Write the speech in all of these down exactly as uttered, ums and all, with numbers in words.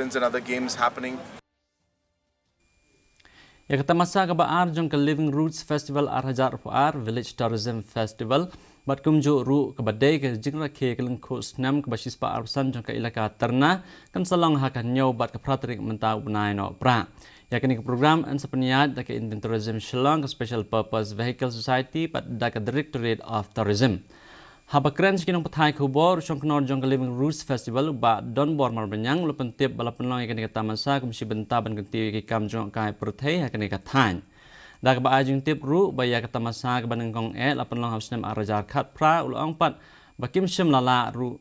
and other games happening. Ïa ka tamasa kaba ar jong ka Living Roots Festival ar hajar arphew ar, Village Tourism Festival, bad kumjuh ruh kaba dei ka jingrakhe ka lyngkhuh snem kaba shispah arphew san jong ka Elaka Terna, kan sa long ha ka hynñiew bad ka phra tarik mynta u bnai Nohprah. Ïa kane ka program yn sa pynïaid da ka Indian Tourism Shillong, ka Special Purpose Vehicle Society bad da ka Directorate of Tourism. Haba kren sha ki nongpathai khubor, u shongknor jong ka Living Roots Festival, u Bah Donbor Marbaniang, u la pyntip ba la pynlong ïa kane ka tamasa kum shi bynta ban kyntiew ïa ki kam jngohkai pyrthei ha kane ka thaiñ. Da kaba ai jingtip ruh ba ïa ka tamasa kaba nyngkong eh la pynlong ha u snem ar hajar khatphra, u la ong pat ba kim shym la lah ruh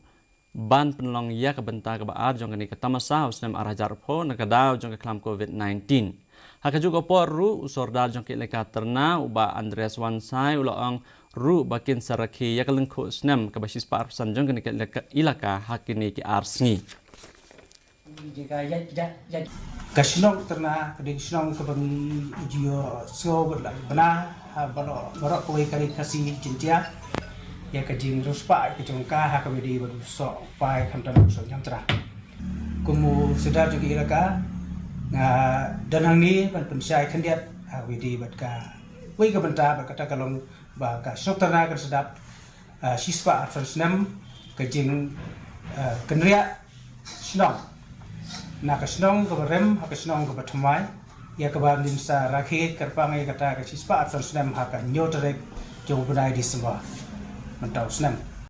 ban pynlong ïa ka bynta kaba ar jong kane ka tamasa ha u snem ar hajar arphew na ka daw jong ka khlam Covid nineteen. Ha kajuh ka por ruh, u Sordar jong ka Elaka Terna, u Bah Andreas Wansai, u la ong ruh ba kin sa rakhe ïa ka lyngkhuh snem kaba shispah arphew san jong kane ka Elaka, Elaka ha kine ki ar sngi. Ka shnong Terna ka dei ka shnong kaba ngi ju ïohsngew bad la bna ha baroh, baroh kawei ka ri Khasi Jaintia ïa ka jingriewspah ka jong ka ha kaba ïadei bad u soh pai khamtam u soh ñiamtra. Kum u Sordar jong ka Elaka, nga don hangne ban pynshai khyndiat ha kaba ïadei bad kawei ka bynta, bad kata ka long ba ka shnong Terna kan sa dap, ah, shispah arphew san snem ka jing, ah, kynriah shnong. Na ka shnong kaba rim ha ka shnong kaba thymmai, ïa kaba ngin sa rakhe kyrpang ïa kata ka shispah arphew san snem ha ka hynñiew tarik jong u bnai December mynta u snem.